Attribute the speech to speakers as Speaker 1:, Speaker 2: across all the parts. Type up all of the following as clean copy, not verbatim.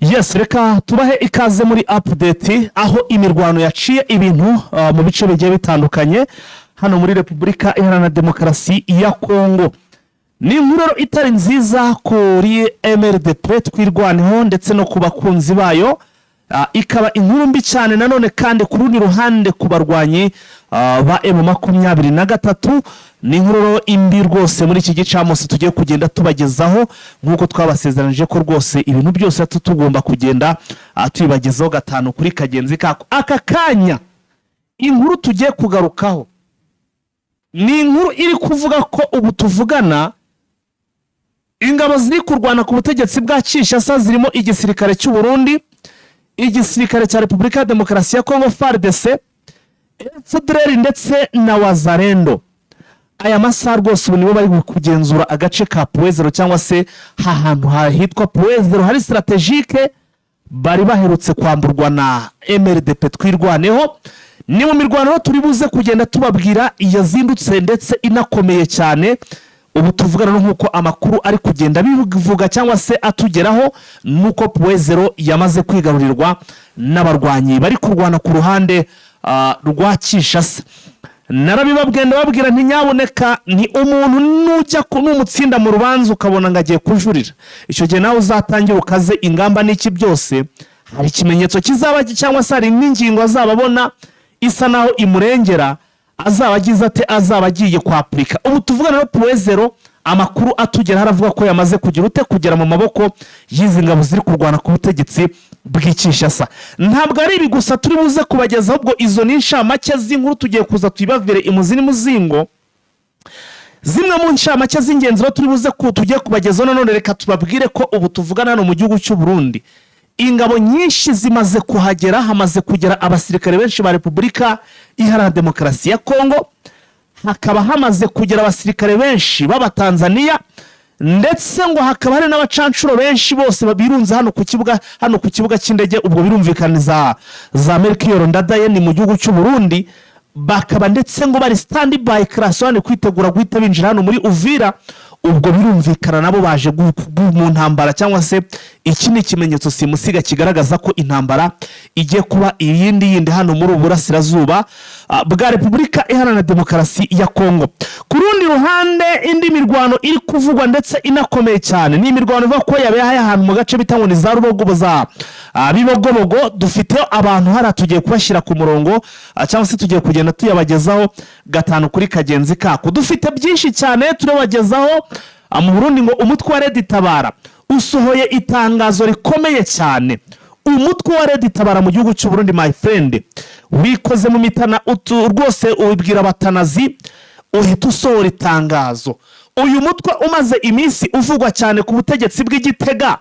Speaker 1: Yes, reka tubahe ikaze muri update, aho imirwano yaciye ibintu mu bice bigiye bitandukanye hano muri Repubulika Iharanira Demokarasi ya Kongo. Ni inkuru rero itari nziza kuri MRDP Twirwaneho ndetse no ku bakunzi bayo. Ikaba inkuru mbi cyane nanone kandi ku rundi ruhande ku barwanyi ba M23. Ni inkuru rero imbi rwose muri iki gicamunsi tugiye kugenda tubagezaho, nk'uko twabasezeranije ko rwose ibintu byose tugomba kugenda tubibagezaho gatanu kuri kagenzi kako. Aka kanya inkuru tugiye kugarukaho ni inkuru iri kuvuga ko ubu tuvugana ingabo ziri kurwana ku butegetsi bwa Kinshasa zirimo igisirikare cy'u Burundi, igisirikare cya Repubulika ya Demokarasi ya Kongo FARDC, FDLR ndetse na Wazalendo. Aya masaha rwose ubu nibo bari kugenzura agace ka Point Zéro, cyangwa se ahantu hitwa Point Zéro hari stratégique bari baherutse kwamburwa na MRDP Twirwaneho. Ni mu mirwano rero turi buze kugenda tubabwira yazindutse ndetse inakomeye cyane. Ubu tuvugana no nk'uko amakuru ari kugenda bivuga cyangwa se atugeraho, nuko Point Zéro yamaze kwigarurirwa n'abarwanyi bari kurwana ku ruhande rwa Kinshasa. Narabibabwiye, ndababwira nti: "Nyaboneka, ni umuntu nujya numutsinda mu rubanza ukabona ngo agiye kujurira, icyo gihe nawe uzatangira ukaze ingamba n'iki byose." Hari ikimenyetso kizaba cyangwa se hari n'ingingo azaba abona isa naho imurengera, azaba agize ate? Azaba agiye kwapurika. Ubu tuvugana no Point Zéro, amakuru atugeraho aravuga ko yamaze kugira ute? Kugera mu maboko y'izi ngabo ziri kurwana ku butegetsi bw'i Kinshasa. Ntabwo ari ibi gusa turi buze kubagezaho, ahubwo izo ni inshamake z'inkuru tugiye kuza tuyibavire imuzi n'umuzingo. Zimwe mu ncamake z'ingenzi rero turi buze ku tugiye kubagezaho nanone, reka tubabwire ko ubu tuvugana hano mu gihugu cy'u Burundi ingabo nyinshi zimaze kuhagera. Hamaze kugera abasirikare benshi ba Repubulika Iharanira Demokarasi ya Kongo, hakaba hamaze kugera abasirikare benshi b'Abatanzaniya, ndetse ngo hakaba hari n'abacanshuro benshi bose birunze hano ku kibuga cy'indege. Ubwo birumvikana za Melchior Ndadaye ni mu gihugu cy'u Burundi, bakaba ndetse ngo bari stand by class one kwitegura guhita binjira hano muri Uvira. Ubwo birumvikana nabo baje mu ntambara, cyangwa se iki ni ikimenyetso simusiga kigaragaza ko intambara igiye kuba iyindi yindi hano muri ubu burasirazuba bwa Repubulika Iharanira Demokarasi ya Kongo. Ku rundi ruhande, indi mirwano iri kuvugwa ndetse inakomeye cyane ni imirwano ivuga ko yabaye ahantu mu gace bita ngo ni za Rubogobo, za Bibogobogo. Dufite abantu hariya tugiye kubashyira ku murongo, cyangwa se tugiye kugenda tuyabagezaho gatanu kuri kagenzi kako. Dufite byinshi cyane turabagezaho. Mu Burundi ngo umutwe wa RED Tabara usohoye itangazo rikomeye cyane. Umutwe wa RED Tabara mu gihugu cy'u Burundi, my friend, wikoze mu mitana rwose, ubibwira abatanazi, uhita usohora itangazo. Uyu mutwe umaze iminsi uvugwa cyane ku butegetsi bw'Igitega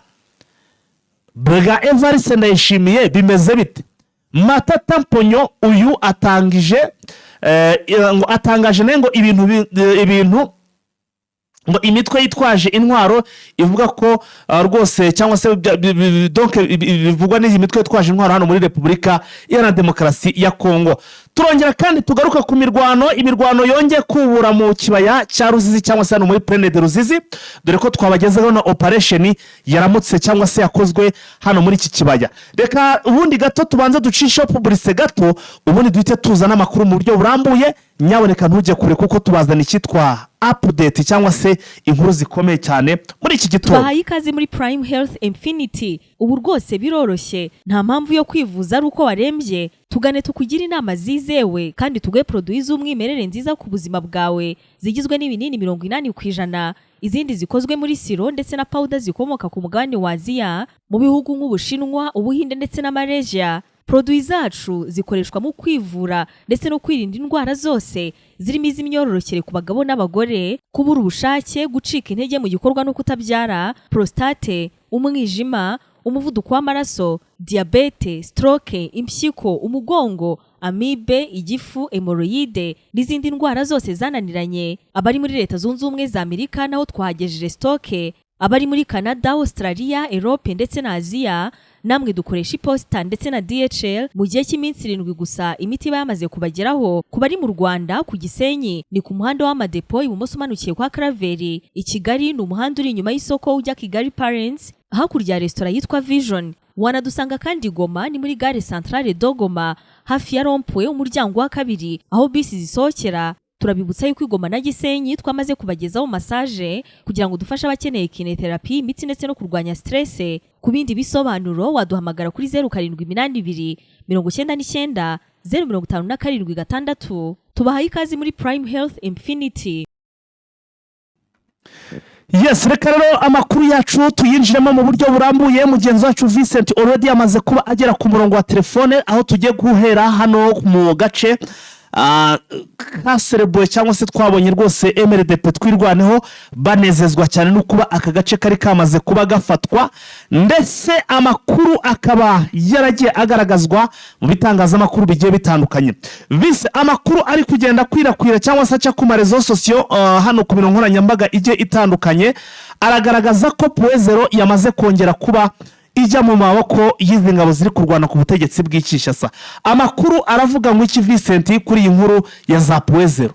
Speaker 1: bwa Evariste Ndayishimiye, bimeze bite? Matata Mponyo uyu atangije ngo atangaje nawe ngo ibintu ngo imitwe yitwaje intwaro ivuga ko rwose cyangwa se donc bivugwa n'iyi mitwe yitwaje intwaro hano muri Repubulika Iharanira Demokarasi ya Kongo. Turongera kandi tugaruka ku mirwano, imirwano yongeye kubura mu kibaya cya Ruzizi, cyangwa se hano muri Plaine de Ruzizi, dore ko twabagezeho na operation yaramutse cyangwa se yakozwe hano muri iki kibaya. Reka ubundi gato tubanze ducisheho publicité gato, ubundi duhite tuzana amakuru mu buryo burambuye. Nyaboneka ntujye kure, kuko tubazana icyitwa update cyangwa se inkuru zikomeye cyane muri iki gitondo.
Speaker 2: Bahaye ikaze muri Prime Health Infinity. Ubu rwose biroroshye, nta mpamvu yo kwivuza ari uko warembye. Tugane tukugire inama zizewe kandi tuguhe produits z'umwimerere nziza ku buzima bwawe, zigizwe n'ibinini 80%, izindi zikozwe muri sirop ndetse na powder zikomoka ku mugabane wa Aziya, mu bihugu nk'Ubushinwa, Ubuhinde ndetse na Malaysia. Produits zacu zikoreshwa mu kwivura ndetse no kwirinda indwara zose zirimo iz'imyororokere ku bagabo n'abagore, kubura ubushake, gucika intege mu gikorwa no kutabyara, prostate, umwijima, umuvuduko w'amaraso, diyabete, stroke, impyiko, umugongo, amibe, igifu, hémorroïdes n'izindi ndwara zose zananiranye. Abari muri Leta Zunze Ubumwe za Amerika naho twahagejeje stock. Abari muri Canada, Australia, Europe ndetse na Aziya namwe dukoresha iposita ndetse na DHL. Mu gihe cy'iminsi 7 gusa imiti iba yamaze kubageraho. Ku bari mu Rwanda, ku Gisenyi ni ku muhanda w'Amadepo, ibumoso umanukiye kwa Karaveri. I Kigali ni umuhanda uri inyuma y'isoko ujya Kigali Parents, hakurya ya resitora yitwa Vision. Wanadusanga kandi Goma, ni muri gare Centrale de Goma, hafi ya rond-point, umuryango wa kabiri aho bisi zisohokera. Turabibutsa yuko i Goma na Gisenyi twamaze kubagezaho massage kugira ngo dufashe abakeneye kinésithérapie, imitsi ndetse no kurwanya stress. Ku bindi bisobanuro waduhamagara kuri 0782 990 576. Tubahaye ikaze muri Prime Health Infinity.
Speaker 1: Yes, reka rero amakuru yacu tuyinjiremo mu buryo burambuye. Mugenzi wacu Vincent already yamaze kuba agera ku murongo wa telefone, aho tugiye guhera hano mu gace kaserebuwe cyangwa se twabonye rwose MRDP Twirwaneho banezezwa cyane no kuba aka gace kari kamaze kuba gafatwa, ndetse amakuru akaba yaragiye agaragazwa mu bitangazamakuru bigiye bitandukanye. Vise, amakuru ari kugenda akwirakwira cyangwa se aca ku ma réseaux sociaux, hano ku mirongo nkoranyambaga igiye itandukanye, aragaragaza ko Point Zéro yamaze kongera kuba ijya mu maboko y'izi ngabo ziri kurwana ku butegetsi bw'i Kinshasa. Amakuru aravuga ngo iki, Vincent, kuri iyi nkuru ya za Point Zéro?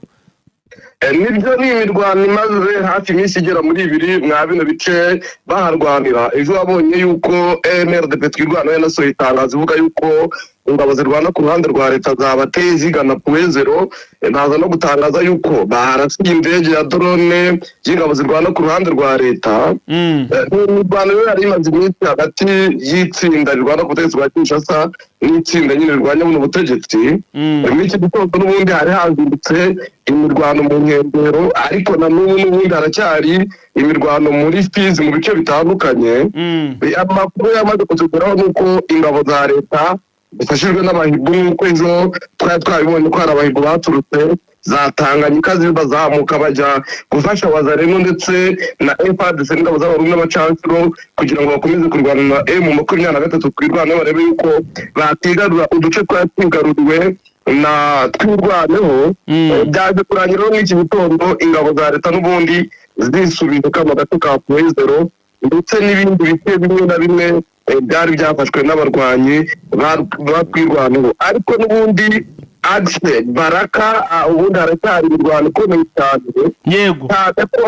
Speaker 3: Nibyo, ni imirwano imaze hafi iminsi igera muri 2 mwa bino bice baharwanira. Ejo wabonye yuko MRDP Twirwanaho yanasohoye itangazo ivuga yuko ingabo zirwana ku ruhande rwa leta zabateye zigana Point Zéro. Baza no gutangaza yuko baharasiye indege ya drone y'ingabo zirwana ku ruhande rwa leta. Ni imirwano rero yari imaze iminsi hagati y'itsinda rirwana ku butegetsi bwa Kinshasa n'itsinda nyine rirwanya buno butegetsi. Muri iki gitondo n'ubundi hari hazindutse imirwano mu nkengero, ariko na n'ubu n'ubundi haracyari imirwano muri Fizi mu bice bitandukanye. Amakuru yamaze kutugeraho ni uko ingabo za leta zifashijwe n'abahibu, nk'uko ejo twari twabibonye ko hari abahibu baturutse za Tanganyika bazamuka bajya gufasha Wazalendo ndetse na FARDC n'ingabo z'Abarundi n'abacancuro kugira ngo bakomeze kurwana na M23 Twirwaneho, barebe yuko batigarura uduce twari twigaruriwe na Twirwaneho. Byaje kurangira rero n'iki gitondo ingabo za leta n'ubundi zisubije kano gace ka Point Zéro ndetse n'ibindi bice bimwe na bimwe byari byafashwe n'abarwanyi ba Twirwaneho. Ariko n'ubundi axe Baraka, ubundi haracyari imirwano ikomeye cyane, cyane ko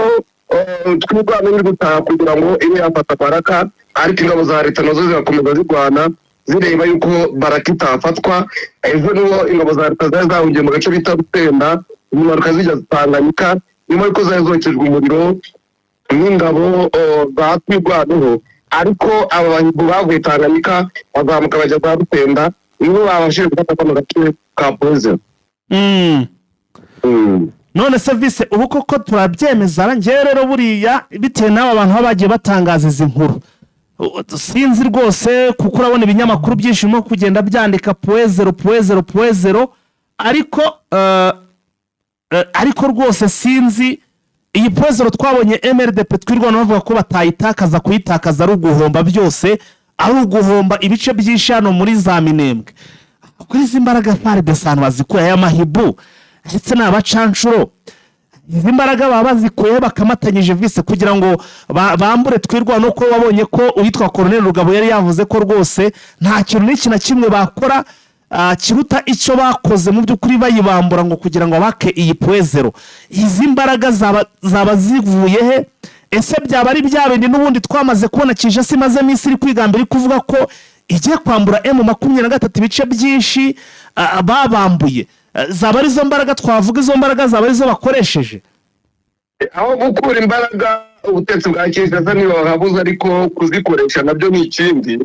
Speaker 3: Twirwaneho iri gutaha kugira ngo ibe yafata Baraka, ariko ingabo za leta nazo zigakomeza zirwana zireba yuko Baraka itafatwa. Ejo niho ingabo za leta zari zahungiye mu gace bita Rusenda, zimanuka zijya Tanganyika nyuma y'uko zari zokejwe umuriro n'ingabo za Twirwaneho. Ariko aba bahigu bavuye Tanganyika bazamuka bajya za Rusenda, nibo babashije gufata kano gace ka Point Zéro.
Speaker 1: None se vise, ubu koko turabyemeza? Njyewe rero buriya bitewe n'aba bantu baba bagiye batangaza izi nkuru, sinzi rwose, kuko urabona ibinyamakuru byinshi birimo kugenda byandika Point Zéro, Point Zéro, Point Zéro, ariko rwose sinzi iyi Point Zéro. Twabonye MRDP Twirwaneho bavuga ko batayitakaza, kuyitakaza ari uguhomba byose, ari uguhomba ibice byinshi hano muri za Minembwe. Kuri izi mbaraga FARDC ahantu bazikuye, aya mahibu ndetse n'abacanshuro, izi mbaraga baba bazikuye bakamatanyije, vise, kugira ngo bambure Twirwaneho? Nuko wabonye ko uwitwa Koroneli Rugabo yari yavuze ko rwose nta kintu n'iki na kimwe bakora kiruta icyo bakoze mu by'ukuri bayibambura ngo kugira ngo bake iyi Point Zéro. Izi mbaraga zaba zivuye he? Ese byaba ari bya bindi n'ubundi twamaze kubona Kinshasa imaze iminsi iri kwigamba, iri kuvuga ko igiye kwambura M23 ibice byinshi babambuye? Zaba ari zo mbaraga twavuga, izo mbaraga zaba ari zo bakoresheje?
Speaker 3: Aho gukura imbaraga, ubutegetsi bwa Kinshasa ntibahabuze, ariko kuzikoresha nabyo ni ikindi.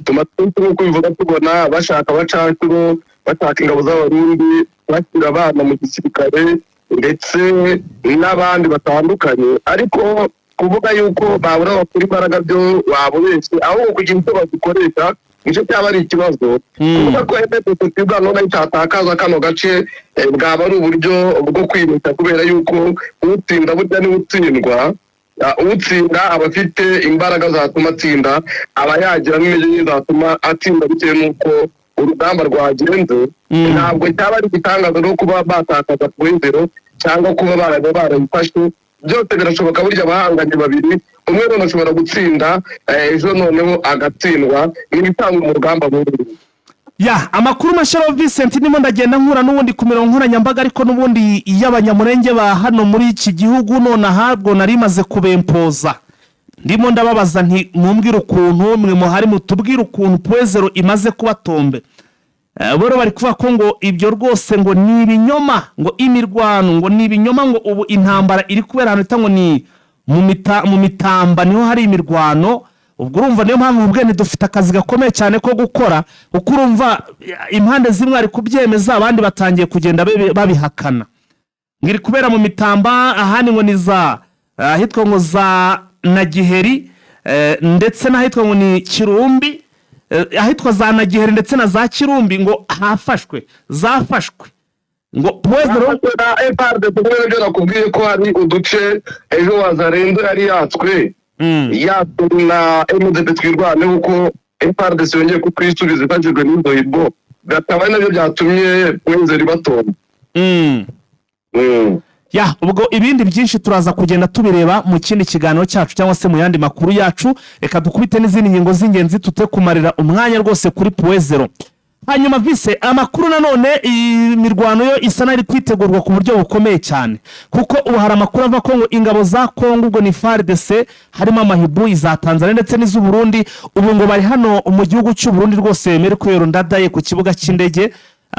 Speaker 3: Tumaze nk'uko bivuga tubona bashaka abacancuro, bashaka ingabo z'Abarundi, bashyira abana mu gisirikare ndetse n'abandi batandukanye. Ariko kuvuga yuko babura bakura imbaraga byo waba ubeshye, ahubwo kugira icyo bazikoresha nicyo cyaba ari ikibazo. Kuvuga ko MRDP Twirwaneho itatakaza kano gace, bwaba ari uburyo bwo kwibeshya, kubera yuko utsinda burya niwe utsindwa. Utsinda aba afite imbaraga zatuma atsinda, aba yagira n'intege nke zatuma atsinda bitewe n'uko urugamba rwagenze. Ntabwo cyaba ari igitangaza no kuba batakaza Point Zéro cyangwa kuba baraba barayifashe, byose birashoboka. Burya abahanganye babiri, umwe none ashobora gutsinda, ejo noneho agatsindwa, ni ibisanzwe mu rugamba nk'uru.
Speaker 1: Ya amakuru mashya rero, Vincent, ndimo ndagenda nkura n'ubundi ku mirongo nkoranyambaga, ariko n'ubundi iy'Abanyamurenge ba hano muri iki gihugu nonaha, bwo nari maze kubempoza. Ndimo ndababaza nti: "Mumbwire ukuntu mwe muhari, mutubwire ukuntu Point Zéro imaze kuba tombé." Boro bari kuvuga ko ngo ibyo rwose ngo ni ibinyoma, ngo imirwano ngo ni ibinyoma, ngo ubu intambara iri kubera ahantu bita ngo ni mu Mitamba, niho hari imirwano. Ubwo urumva niyo mpamvu ubwene dufite akazi gakomeye cyane ko gukora, kuko urumva impande zimwe ari kubyemeza, abandi batangiye kugenda babihakana. Ngo iri kubera mu Mitamba, ahandi ngo ni za ahitwa ngo za Nagiheri, ndetse n'ahitwa ngo ni Kirumbi, ahitwa za Nagiheri ndetse na za Kirumbi, ngo hafashwe, zafashwe ngo Point Zéro.
Speaker 3: Zafashwe na FARDC. Kumwe n'ibyo nakubwiye ko hari uduce ejo Wazalendo yari yatswe, yatswe na MDP Twirwaneho, kuko FARDC yongeye kutwisubiza ifashijwe n'izo hibo, bikaba ari nabyo byatumye Point Zéro ibatomba.
Speaker 1: Ya, ubwo ibindi byinshi turaza kugenda tubireba mu kindi kiganiro cyacu cyangwa se mu yandi makuru yacu. Reka dukubite n'izindi ngingo z'ingenzi, tute kumarira umwanya rwose kuri Point Zéro. Hanyuma vise amakuru nanone, imirwano yo isa n'iri kwitegurwa ku buryo bukomeye cyane, kuko ubu hari amakuru ava ko ngo ingabo za Kongo, ubwo ni FARDC, harimo amahibu, iza Tanzania ndetse n'iz'u Burundi, ubu ngo bari hano mu gihugu cy'u Burundi rwose, Melchior Ndadaye ku kibuga cy'indege.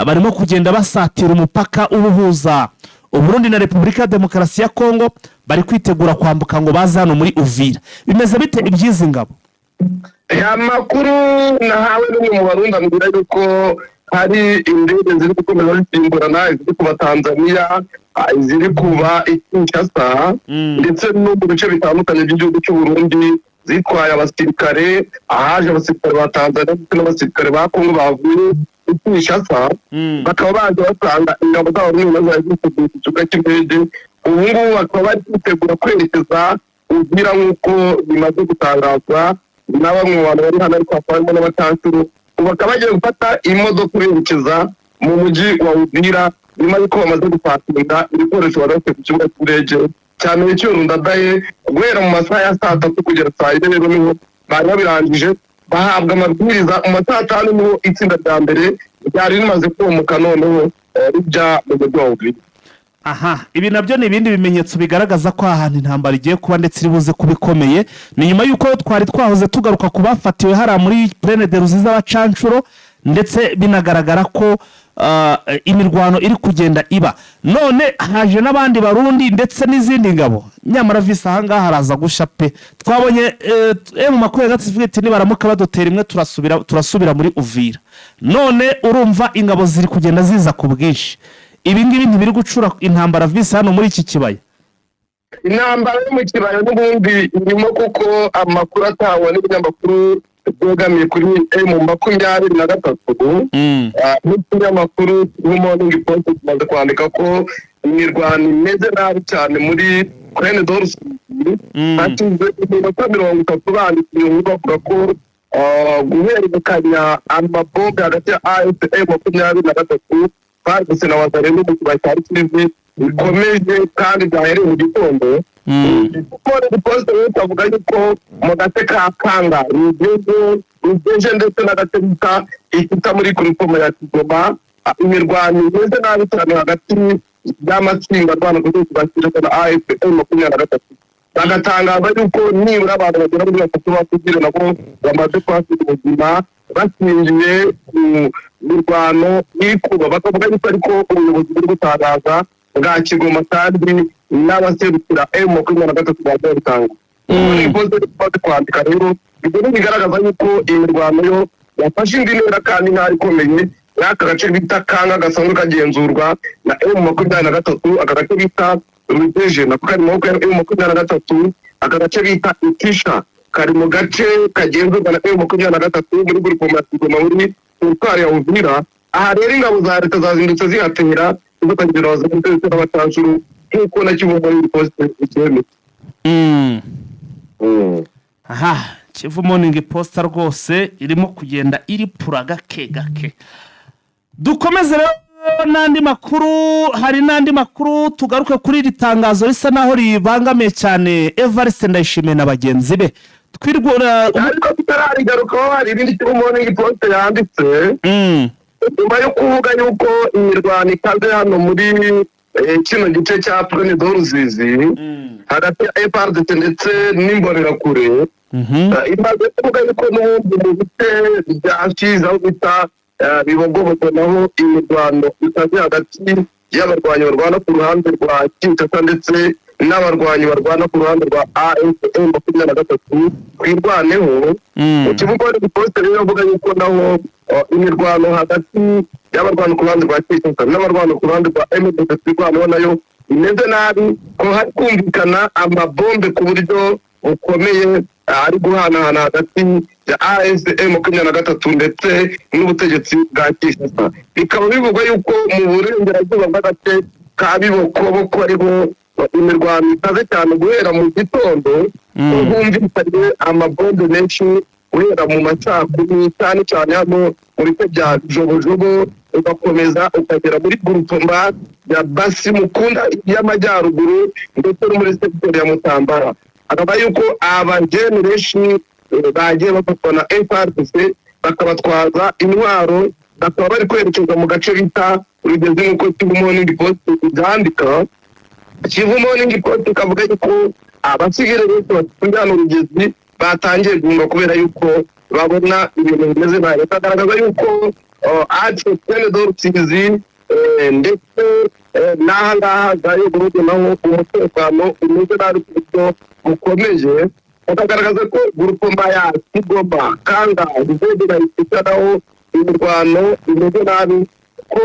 Speaker 1: Barimo kugenda basatira umupaka ubuhuza Uburundi na Repubulika ya Demokarasi ya Kongo, bari kwitegura kwambuka ngo baze hano muri Uvira. Bimeze bite iby'izi ngabo?
Speaker 3: Aya makuru nahawe n'umwe mu Barundi, ambwira yuko hari indege ziri gukomeza zisimburana, iziri kuva Tanzania, iziri kuva i Kinshasa, ndetse no mu bice bitandukanye by'igihugu cy'u Burundi, zitwaye abasirikare. Ahaje abasirikare ba Tanzania ndetse n'abasirikare ba Kongo bavuye i Kinshasa, bakaba baje basanga ingabo zabo nibura zari ziteguye ku kibuga cy'indege. Ubu ngubu bakaba bari kwitegura kwerekeza Uvira, nk'uko bimaze gutangazwa na bamwe mu bantu bari hano, ariko hakaba harimo n'abacancuro. Ubu bakaba bagiye gufata imodoka berekeza mu mujyi wa Uvira, nyuma y'uko bamaze gupakinga ibikoresho bari bafite ku kibuga cy'indege cya Melchior Ndadaye. Guhera mu masaha ya saa 3 kugera saa 4 rero niho bari babirangije, bahabwa amabwiriza. Mu masaha 5 niho itsinda rya mbere ryari rimaze komuka, noneho rijya mu mujyi wa Uvira.
Speaker 1: Aha, ibi nabyo ni ibindi bimenyetso bigaragaza ko aha hantu intambara igiye kuba, ndetse iri buze kuba ikomeye. Ni nyuma y'uko twari twahoze tugaruka ku bafatiwe hariya muri Plaine de Ruzizi, abacanshuro, ndetse binagaragara ko imirwano iri kugenda iba. None haje n'abandi Barundi ndetse n'izindi ngabo. Nyamara visi ahangaha haraza gusha pe. Twabonye M23 ivuga iti: "Nibaramuka badutera imwe, turasubira muri Uvira." None urumva ingabo ziri kugenda ziza ku bwinshi. Ibi ngibi ntibiri gucura intambara visi hano muri iki kibaya?
Speaker 3: Intambara yo mu kibaya n'ubundi irimo, kuko amakuru atangwa n'ibinyamakuru byegamiye kuri M23 n'ikinyamakuru Morning Post kimaze kwandika ko imirwano imeze nabi cyane muri Plaine de Rusizi. Hashize iminota 30 banditse iyo nkuru, bavuga ko guhererekanya amabombe hagati ya AFC M23, FARDC na Wazalendo mu kibaya cya Rusizi bikomeje, kandi byahereye mu gitondo. Morning Post rero ikavuga yuko mu gace ka Kanga Rugeje ndetse n'agace bita Ikita muri groupement ya Kigoma, imirwano imeze nabi cyane hagati y'amatsinda arwana ku rwego rwa Kinshasa na AFC 23. Bagatangaza yuko nibura abantu bagera muri batatu b'abasivile nabo bamaze kuhasiga ubuzima bashingiye ku mirwano iri kuba. Bakavuga yuko ariko ubuyobozi buri gutangaza bwa Kigoma kandi n'abaserukira M23 bagiye bitanga imaze kwandika. Rero ibyo ntibigaragaza yuko imirwano yo yafashe indi ntera kandi intara ikomeye muri aka gace bita Kanga gasanzwe kagenzurwa na M23, aka gace bita Rudeje nako kari mu maboko ya M23, aka gace bita Itisha kari mu gace kagenzurwa na M23 muri groupement ya Kigoma muri teritwari ya Uvira. Aha rero ingabo za leta zazindutse zihatera zifatanyije na Wazalendo ndetse n'abacanshuro, nk'uko na Kivu Morning Post icyemeza.
Speaker 1: Aha Kivu Morning Post rwose irimo kugenda iripura gake gake. Dukomeze rero n'andi makuru, hari n'andi makuru. Tugaruke kuri iri tangazo risa naho ribangamiye cyane Evariste Ndayishimiye na bagenzi be. Twirwura.
Speaker 3: Ariko tutararigarukaho, hari ibindi Kivu Morning Post yanditse nyuma yo kuvuga yuko imirwano ikaze hano muri Kino gice cya Plaine de Ruzizi hagati ya FARDC ndetse n'Imbonerakure, imaze kuvuga yuko n'ubundi mu bice bya Fizi, aho bita Bibogobogo, naho imirwano ikaze hagati y'abarwanyi barwana ku ruhande rwa Kinshasa ndetse n'abarwanyi barwana ku ruhande rwa AFC M23 Twirwaneho. Mu kibuga hari poste rero avuga yuko naho imirwano hagati y'abarwana ku ruhande rwa Kinshasa n'abarwana ku ruhande rwa M23 Twirwaneho nayo imeze nabi, ko hari kumvikana amabombe ku buryo bukomeye ari guhanahana hagati ya AFC M23 ndetse n'ubutegetsi bwa Kinshasa. Bikaba bivugwa yuko mu burengerazuba bw'agace ka Bibokoboko ariho imirwano ikaze cyane guhera mu gitondo, humvikanye amabombe menshi guhera mu macakumi, cyane cyane hano mu bice bya Jobojobo, ugakomeza ukagera muri groupement ya Basi Mukunda y'Amajyaruguru ndetse no muri segiteri ya Mutambara. Akaba yuko abajene benshi bagiye bafatwa na FARDC, bakabatwaza intwaro, bakaba bari kwerekeza mu gace bita Rugezi, nk'uko Kivu Morning Post ibyandika. Kivu Morning Post ikavuga yuko abasivile benshi batuye hano Rugezi batangiye guhunga kubera yuko babona ibintu bimeze nabi. Bakagaragaza yuko ace Plaine de Rusizi ndetse n'aha ngaha za Yogurugu naho umutekano umeze nabi ku buryo bukomeje. Bakagaragaza ko groupement ya Kigoma, Kanga, Zedi na Isika naho imirwano imeze nabi, ko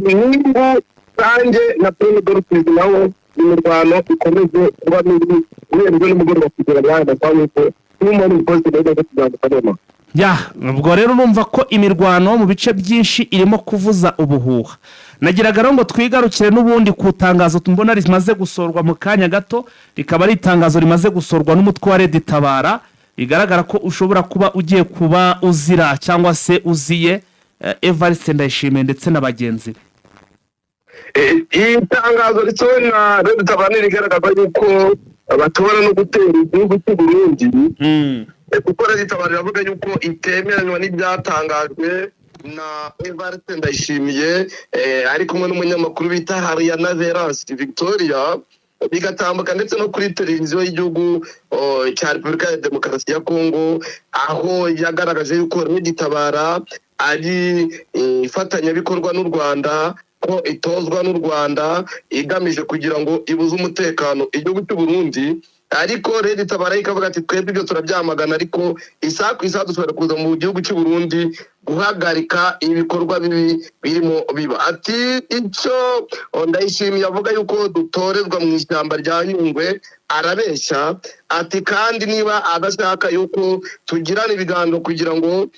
Speaker 3: Nyungu, Sange na Plaine de Rusizi naho imirwano ikomeje kuba mibi guhera ejo nimugoroba kugera muri aya masaha, y'uko n'umuntu Post imaze kubyandika nonaha.
Speaker 1: Ya, ubwo rero urumva ko imirwano mu bice byinshi irimo kuvuza ubuhuha. Nagiraga rero ngo twigarukire n'ubundi ku itangazo mbona rimaze gusorwa mu kanya gato, rikaba ari itangazo rimaze gusorwa n'umutwe wa Red Tabara, bigaragara ko ushobora kuba ugiye kuba uzira cyangwa se uziye Evariste Ndayishimiye ndetse na bagenzi be.
Speaker 3: Iri tangazo risohowe na Red Tabara rigaragaza yuko bashobora no gutera igihugu cy'u Burundi, kuko Red Tabara iravuga yuko itemeranywa n'ibyatangajwe na Evariste Ndayishimiye ari kumwe n'umunyamakuru bita Hariana Verance Victoria, bigatambuka ndetse no kuri televiziyo y'igihugu cya Repubulika ya Demokarasi ya Kongo, aho yagaragaje yuko Red Tabara ari ifatanyabikorwa n'u Rwanda, ko itozwa n'u Rwanda, igamije kugira ngo ibuze umutekano igihugu cy'u Burundi. Ariko Red Tabara ikavuga ati: "Twebwe ibyo turabyamagana, ariko isaha ku isaha dushobora kuza mu gihugu cy'u Burundi guhagarika ibikorwa bibi birimo biba." Ati: "Icyo Ndayishimiye avuga yuko dutorezwa mu ishyamba rya Nyungwe arabeshya." Ati: "Kandi niba adashaka yuko tugirana ibiganiro kugira ngo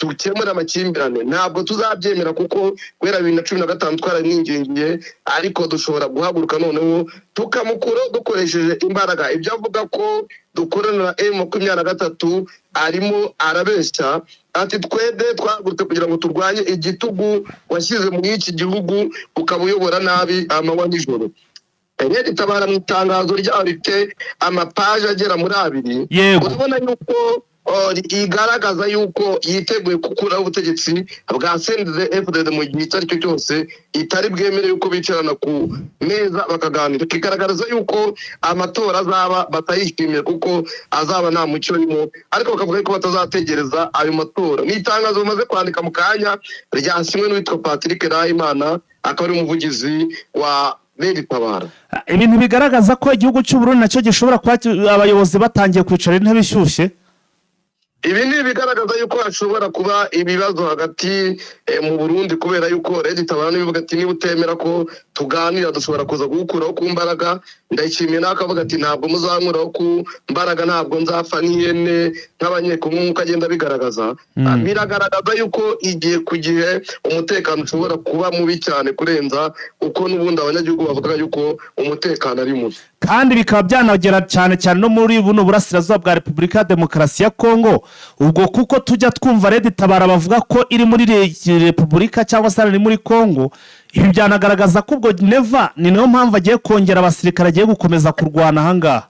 Speaker 3: dukemure amakimbirane, ntabwo tuzabyemera, kuko guhera 2015 twaramwingingiye, ariko dushobora guhaguruka noneho tukamukuraho dukoresheje imbaraga. Ibyo avuga ko dukorana na M23 arimo arabeshya." Ati: "Twebwe twahagurutse kugira ngo turwanye igitugu washyize muri iki gihugu, ukaba uyobora nabi amanywa nijoro." Red Tabara mu itangazo ryayo rifite amapaje agera muri abiri, urabona yuko igaragaza yuko yiteguye gukuraho ubutegetsi bwa CNDD-FDD mu gihe icyo ari cyo cyose, itari bwemere yuko bicarana ku meza bakaganira. Ikigaragaza yuko amatora azaba batayishimiye kuko azaba nta mucyo urimo, ariko bakavuga yuko batazategereza ayo matora. Ni itangazo bamaze kwandika mu kanya, ryasinywe n'uwitwa Patrick Nahimana, akaba ari umuvugizi wa Red Tabara.
Speaker 1: Ibintu bigaragaza ko igihugu cy'u Burundi nacyo gishobora kuba abayobozi batangiye kwicara intebe ishyushye.
Speaker 3: Ibi ni ibigaragaza yuko hashobora kuba ibibazo hagati mu Burundi, kubera yuko Red Tabara nibivuga ati: "Niba utemera ko tuganira, dushobora kuza kuwukuraho ku mbaraga." Ndayishimiye nawe akavuga ati: "Ntabwo muzankuraho ku mbaraga, ntabwo nzapfa nk'ihene nk'abanyekongo," nk'uko agenda abigaragaza. Biragaragaza yuko igihe ku gihe umutekano ushobora kuba mubi cyane kurenza uko n'ubundi abanyagihugu bavuga yuko umutekano ari mubi.
Speaker 1: Kandi bikaba byanagera cyane cyane no muri buno burasirazuba bwa Repubulika ya Demokarasi ya Kongo, ubwo kuko tujya twumva Red Tabara bavuga ko iri muri repubulika cyangwa se iri muri Kongo. Ibi byanagaragaza ko ubwo Neva ni nayo mpamvu agiye kongera abasirikare, agiye gukomeza kurwana ahangaha.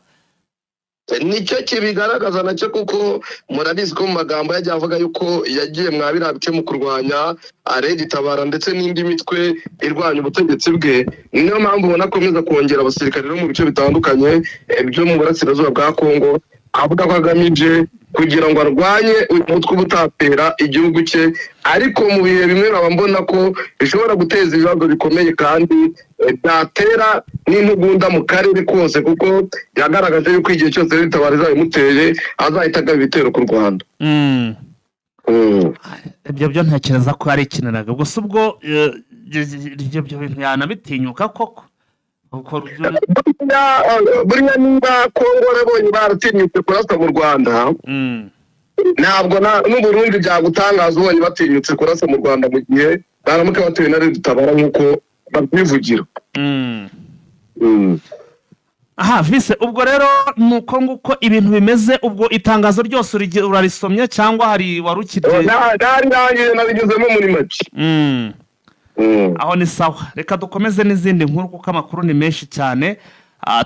Speaker 3: Nicyo kibigaragaza nacyo, kuko murabizi ko mu magambo yagiye avuga yuko yagiye mwa biriya bice mu kurwanya RED Tabara ndetse n'indi mitwe irwanya ubutegetsi bwe. Niyo mpamvu ubona akomeza kongera abasirikare no mu bice bitandukanye byo mu burasirazuba bwa Kongo, avuga ko agamije kugira ngo arwanye uyu mutwe uba utatera igihugu cye. Ariko mu bihe bimwe nkaba mbona ko bishobora guteza ibibazo bikomeye kandi byatera n'intugunda mu karere kose, kuko yagaragaje yuko igihe cyose RED Tabara izabimuteye azahita agaba ibitero ku Rwanda.
Speaker 1: Ibyo byo ntekereza ko yari ikiniraga gusa. Ubwo ibyo bintu yanabitinyuka koko?
Speaker 3: Buriya niba Kongo warabonye baratinyutse kurasa mu Rwanda, ntabwo n'Uburundi byagutangaza ubonye batinyutse kurasa mu Rwanda mu gihe baramuka batuye na RED Tabara nk'uko babyivugira.
Speaker 1: Aha vise, ubwo rero ni uko nguko ibintu bimeze. Ubwo itangazo ryose urarisomye cyangwa hari wari ukirye?
Speaker 3: Narirangiye, nabigezemo muri make.
Speaker 1: Aho ni sawa. Reka dukomeze n'izindi nkuru kuko amakuru ni menshi cyane.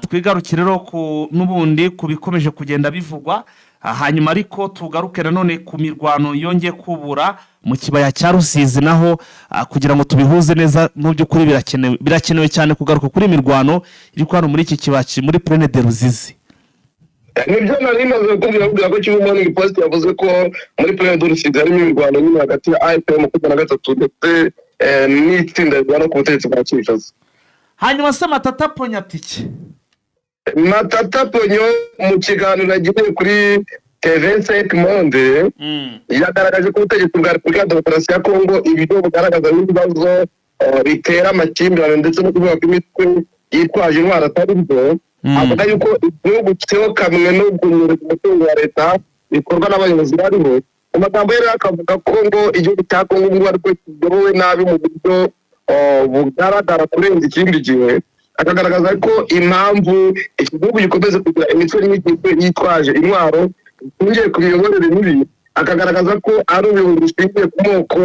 Speaker 1: Twigarukire rero ku n'ubundi ku bikomeje kugenda bivugwa. Hanyuma ariko tugaruke nanone ku mirwano yongeye kubura mu kibaya cya Rusizi naho, kugira ngo tubihuze neza. Mu by'ukuri birakenewe cyane kugaruka kuri mirwano iri hano muri iki kibaya muri Plaine de Ruzizi.
Speaker 3: Nibyo nari maze kukubwira ko Kivu Morning Post yavuze ko muri Plaine de Rusizi harimo imirwano nyine hagati ya AFC 23 ndetse n'itsinda rirwana ku butegetsi bwa Kinshasa.
Speaker 1: Hanyuma se Matata Ponyo ati iki?
Speaker 3: Matata Ponyo mu kiganiro yagiriye kuri TV5 Monde yagaragaje ko ubutegetsi bwa Repubulika ya Demokarasi ya Kongo ibyo bugaragaza n'ibibazo bitera amakimbirane ndetse no kuvuga ko imitwe yitwaje intwaro atari byo. Avuga yuko igihugu cyokamwe no kunyereza umutungo wa leta bikorwa n'abayobozi bariho. Mu magambo ye rero akavuga ko ngo igihugu cya Kongo ngubu ariko kiyobowe nabi mu buryo bugaragara kurenza ikindi gihe, akagaragaza ko impamvu iki gihugu gikomeza kugira imitwe n'imitwe yitwaje intwaro ishingiye ku miyoborere mibi, akagaragaza ko ari ubuyobozi bushingiye ku moko,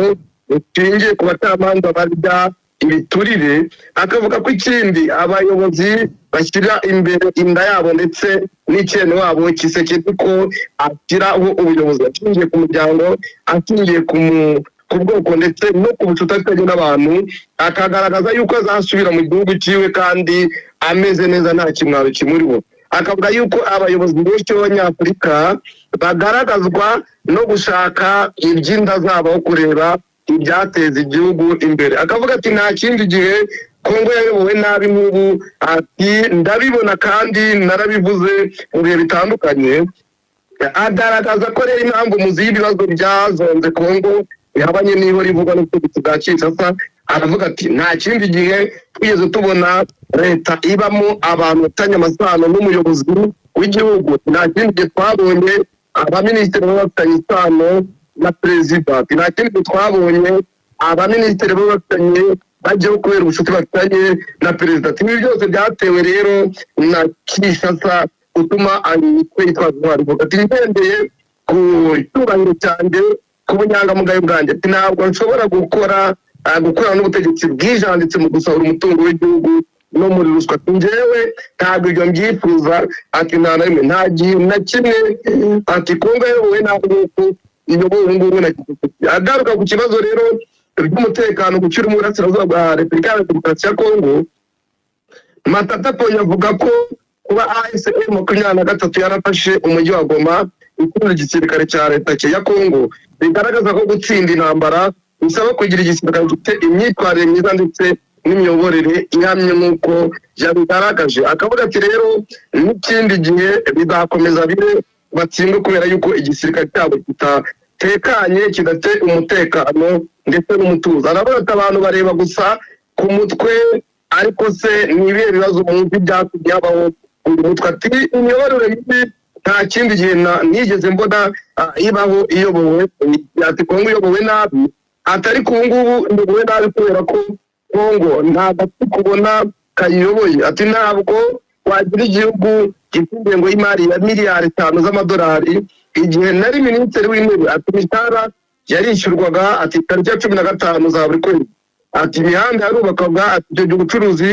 Speaker 3: bushingiye ku bacamanza barya ibiturire. Akavuga ko ikindi abayobozi bashyira imbere inda yabo ndetse n'icyene wabo. Tshisekedi ko ashyiraho ubuyobozi ashingiye ku muryango, ashingiye ku bwoko ndetse no ku bucuti afitanye n'abantu, akagaragaza yuko azasubira mu gihugu cyiwe kandi ameze neza, nta kimwaro kimuriho. Akavuga yuko abayobozi benshi b'Abanyafurika bagaragazwa no gushaka iby'inda zabo aho kureba ibyateza igihugu imbere. Akavuga ati nta kindi gihe Kongo yayobowe nabi nk'ubu, ati ndabibona kandi narabivuze mu bihe bitandukanye. Agaragaza ko rero impamvu muzi y'ibibazo byazonze Kongo bihabanye n'ihora ivugwa n'ubutegetsi bwa Kinshasa. Aravuga ati nta kindi gihe twigeze tubona leta ibamo abantu bafitanye amasano n'umuyobozi w'igihugu, nta kindi gihe twabonye abaminisitiri baba bafitanye isano na perezida, nta kindi gihe twabonye abaminisitiri baba bafitanye bajyaho kubera ubucuti bafitanye na perezida. Ati ibi byose byatewe rero na Kinshasa gutuma imitwe yitwaza intwaro ivuga. Ati ngendeye ku cyubahiro cyanjye, ku bunyangamugayo bwanjye, ati ntabwo nshobora gukorana n'ubutegetsi bwijanditse mu gusahura umutungo w'igihugu no muri ruswa. Ati njyewe ntabwo ibyo mbyifuza, ati nta na rimwe, nta gihe na kimwe, ati Kongo yayobowe nabi nk'uko iyobowe ubu ngubu na Tshisekedi. Agaruka ku kibazo rero by'umutekano gukira mu burasirazuba bwa Repubulika ya Demokarasi ya Kongo, Matata Ponyo avuga ko kuba AFC 23 yarafashe umujyi wa Goma itsinda igisirikare cya leta ya Kongo bigaragaza ko gutsinda intambara bisaba kugira igisirikare gifite imyitwarire myiza ndetse n'imiyoborere ihamye nk'uko yabigaragaje. Akavuga ati rero n'ikindi gihe bizakomeza bibe batsindwe kubera yuko igisirikare cyabo kitatekanye, kidafite umutekano ndetse n'umutuzo. Aravuga ati abantu bareba gusa ku mutwe, ariko se ni ibihe bibazo muzi byatumye habaho uyu mutwe? Ati imiyoborere mibi nta kindi gihe nigeze mbona ibaho iyobowe, ati Kongo iyobowe nabi, ati ariko ubu ngubu iyobowe nabi kubera ko Kongo nta gatsiko ubona kayiyoboye. Ati ntabwo wagira igihugu gifite ingengo y'imari ya miliyari 5 z'amadolari. Igihe nari minisitiri w'intebe, ati imishahara yarishyurwaga, ati tariki ya 15 za buri kwezi, ati imihanda yarubakwaga, ati icyo gihe ubucuruzi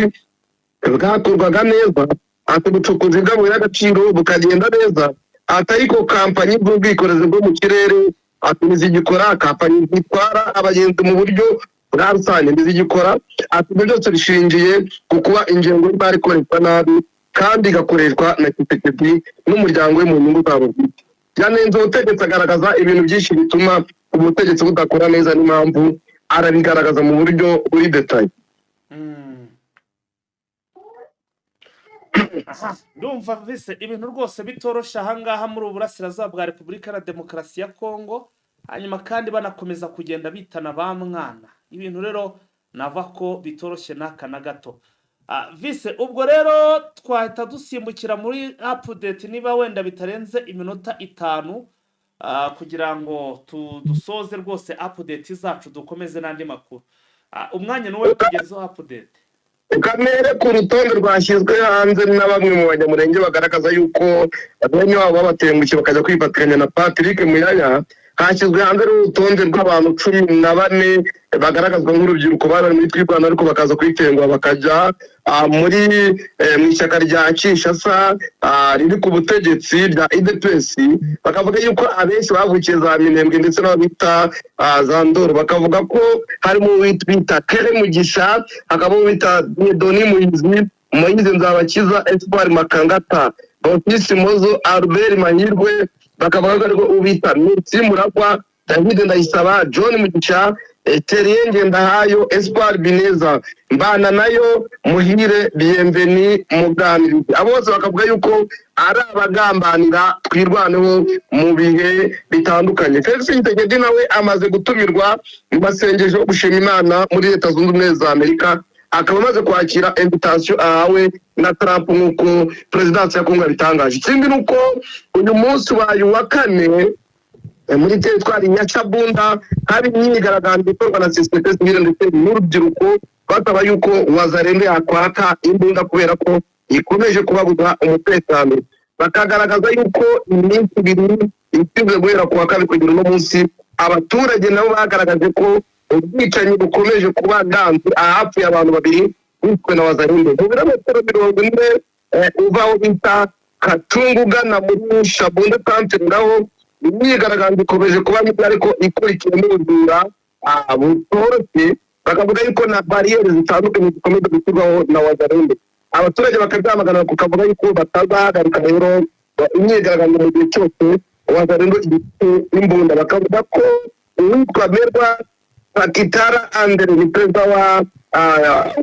Speaker 3: bwakorwaga neza. Ati ubucukuzi bw'amabuye y'agaciro bukagenda neza, ati ariko kampanyi z'ubwikorezi bwo mu kirere, ati ntizigikora, kampanyi zitwara abagenzi mu buryo bwa rusange ntizigikora. Ati ibyo byose bishingiye ku kuba ingengo y'imari ikoreshwa nabi kandi igakoreshwa na Tshisekedi n'umuryango we mu nyungu zabo bwite. Yanenze ubutegetsi, agaragaza ibintu byinshi bituma ubutegetsi budakora neza n'impamvu, arabigaragaza mu buryo buri détaillé.
Speaker 1: Aha, ndumva vise ibintu rwose bitoroshye ahangaha muri ubu burasirazuba bwa Repubulika na Demokarasi ya Kongo, hanyuma kandi banakomeza kugenda bitana ba mwana. Ibintu rero nava ko bitoroshye n'aka na gato. Vise, ubwo rero twahita dusimbukira muri update, niba wenda bitarenze iminota 5, kugira ngo dusoze rwose update zacu, dukomeze n'andi makuru. Umwanya ni uwe kugezaho update.
Speaker 3: Kamere ku rutonde rwashyizwe hanze na bamwe mu Banyamurenge bagaragaza yuko bene wabo babatengushye bakajya kwifatikanya na Patrick Muyaya. Hashyizwe hanze urutonde rw'abantu 14 bagaragazwa nk'urubyiruko bari bari muri Twirwaneho, ariko bakaza kwitengwa bakajya muri mu ishyaka rya Kinshasa riri ku butegetsi rya UDPS. Bakavuga yuko abenshi bavukiye za Minembwe ndetse n'abo bita za Ndoro. Bakavuga ko harimo uwo bita Kere Mugisha, hakaba uwo bita Doni Muhizi, Moyize Nzabakiza, Espoir Makangata, Bonfils Mozo, Albert Mahirwe. Bakavuga ko ariko ubita Merci Muragwa, David Ndayisaba, John Mugisha, Terien Ngendahayo, Espoir Bineza, Mbana nayo Muhire, Bienveni Muganirizi. Abo bose bakavuga yuko ari abagambanira Twirwaneho mu bihe bitandukanye. Felix Tshisekedi nawe amaze gutumirwa mu masengesho yo gushima Imana muri Leta Zunze Ubumwe za Amerika, akaba amaze kwakira invitation ahawe na Trump, nk'uko perezidansi ya Kongo yabitangaje. Ikindi ni uko uyu munsi ubaye uwa kane muri teritwari ya Shabunda hari imyigaragambyo ikorwa na sosiyete sivile ndetse n'urubyiruko, basaba yuko Wazalendo yakwaka imbunda kubera ko ikomeje kubabuza umutekano. Bakagaragaza yuko iminsi 2 ishize, guhera ku wa kabiri kugera uno munsi, abaturage nabo bagaragaje ko ubwicanyi bukomeje kuba ganze, ahapfuye abantu babiri bishwe na Wazalendo mu birometero 40 uva aho bita Kacungu ugana muri Shabunda santere. Naho imyigaragambyo ikomeje kuba mibi, ariko ikurikiwe n'ubujura butoroshye. Bakavuga yuko na bariyeri zitandukanye zikomeje gushyirwaho na Wazalendo, abaturage bakabyamagana, bakavuga yuko batazahagarika rero imyigaragambyo mu gihe cyose Wazalendo igifite imbunda. Bakavuga ko uwitwa Merwa Sakitara Andere, ni perezida wa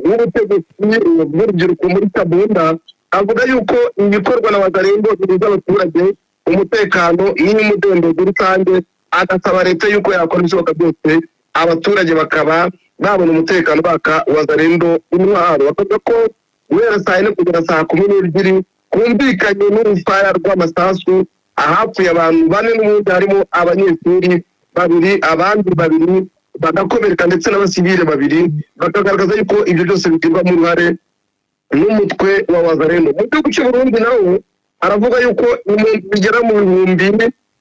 Speaker 3: w'ubutegetsi bw'urubyiruko muri Kabunda, avuga yuko ibikorwa na Wazalendo bibuza abaturage umutekano n'umudendezo rusange, agasaba leta yuko yakora ibishoboka byose abaturage bakaba babona umutekano, baka Wazalendo intwaro. Bakavuga ko guhera saa 4 kugera saa 12 kumvikanye n'urufaya rw'amasasu, ahapfuye abantu bane n'ubundi harimo abanyeshuri babiri, abandi babiri bagakomereka, ndetse n'abasivile babiri. Bakagaragaza yuko ibyo byose bigirwamo uruhare n'umutwe wa Wazalendo. Mu gihugu cy'u Burundi nawo aravuga yuko impunzi zigera mu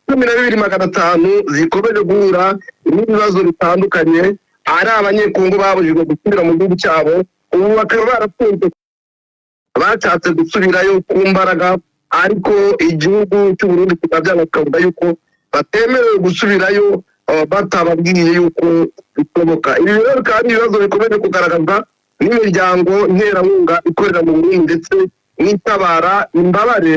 Speaker 3: 12,500 zikomeje guhura n'ibibazo bitandukanye, ari Abanyekongo babujijwe gusubira mu gihugu cyabo, ubu bakaba barafunzwe, bashatse gusubirayo ku mbaraga, ariko igihugu cy'u Burundi kikaba byanga, kikavuga yuko batemerewe gusubirayo batababwiye yuko bishoboka. Ibi rero bikaba ari ibibazo bikomeje kugaragazwa n'imiryango nterankunga ikorera mu Burundi ndetse n'itabara imbabare.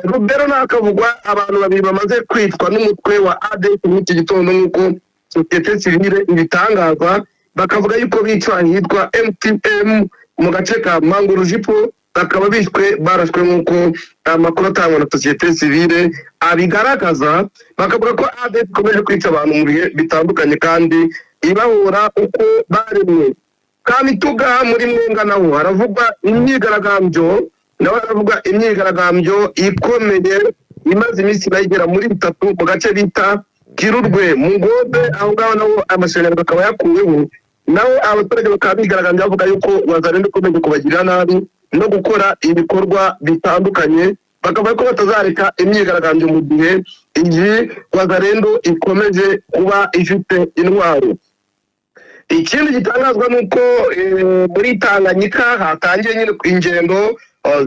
Speaker 3: Rubero nakavugwa abantu babiri bamaze kwicwa n'umutwe wa ADF muri iki gitondo, nk'uko sosiyete sivile ibitangaza. Bakavuga yuko bicwa ahitwa MTM mu gace ka Mangurujipo, bakaba bishwe barashwe, nk'uko amakuru atangwa na sosiyete sivile abigaragaza. Bakavuga ko ADF ikomeje kwica abantu mu bihe bitandukanye kandi ibahora uko baremwe. Kamituga muri Mwenga naho haravugwa imyigaragambyo, nawe haravuga imyigaragambyo ikomeye imaze iminsi nayo igera muri 3 mu gace bita Kirurwe mu Ngombe. Aho ngaho naho amashanyarazi akaba yakuweho, naho abaturage bakaba bigaragambya bavuga yuko Wazalendo ikomeje kubagirira nabi no gukora ibikorwa bitandukanye. Bakavuga ko batazareka imyigaragambyo mu gihe iyi Wazalendo ikomeje kuba ifite intwaro. Ikindi gitangazwa ni uko muri Tanganyika hatangiye nyine ingendo.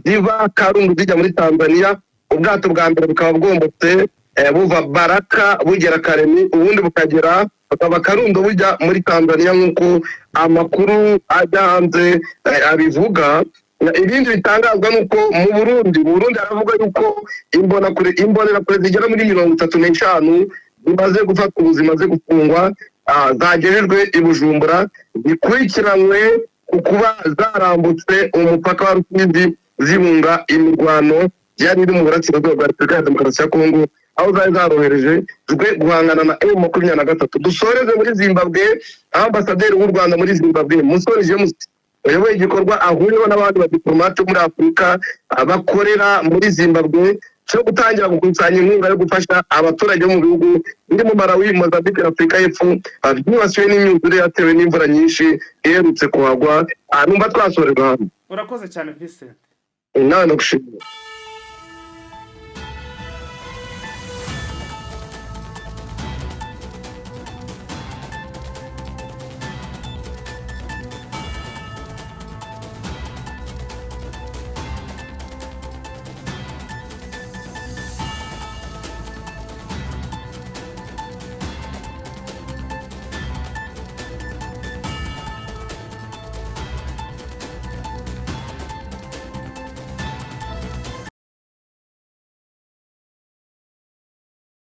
Speaker 3: ziva Karundu zijya muri Tanzania. Ubwato bwa mbere bukaba bwombotse buva Baraka bugera Karemi, ubundi bukagera bukava Karundo bujya muri Tanzania, nk'uko amakuru ajya hanze abivuga. Ibindi bitangazwa ni uko mu Burundi haravuga yuko imbonerakure zigera muri 35 zimaze gufatwa ubu, zimaze gufungwa, zagejejwe i Bujumbura, zikurikiranywe ku kuba zarambutse umupaka wa Rusizi zihunga imirwano yari iri mu burasirazuba bwa Repubulika ya Demokarasi ya Kongo, aho zari zarohereje zwe guhangana na M23. Dusoreze muri Zimbabwe, aho ambasaderi w'u Rwanda muri Zimbabwe, Musoni James, wayoboye igikorwa ahuriweho n'abandi badiplomate bo muri Afurika bakorera muri Zimbabwe cyo gutangira gukusanya inkunga yo gufasha abaturage bo mu bihugu birimo Malawi, Mozambique na Afurika y'Epfo byibasiwe n'imyuzure yatewe n'imvura nyinshi iherutse kuhagwa. Numva twasorerwa hano.
Speaker 1: Urakoze cyane, Vincent.
Speaker 3: Nawe ndagushimiye.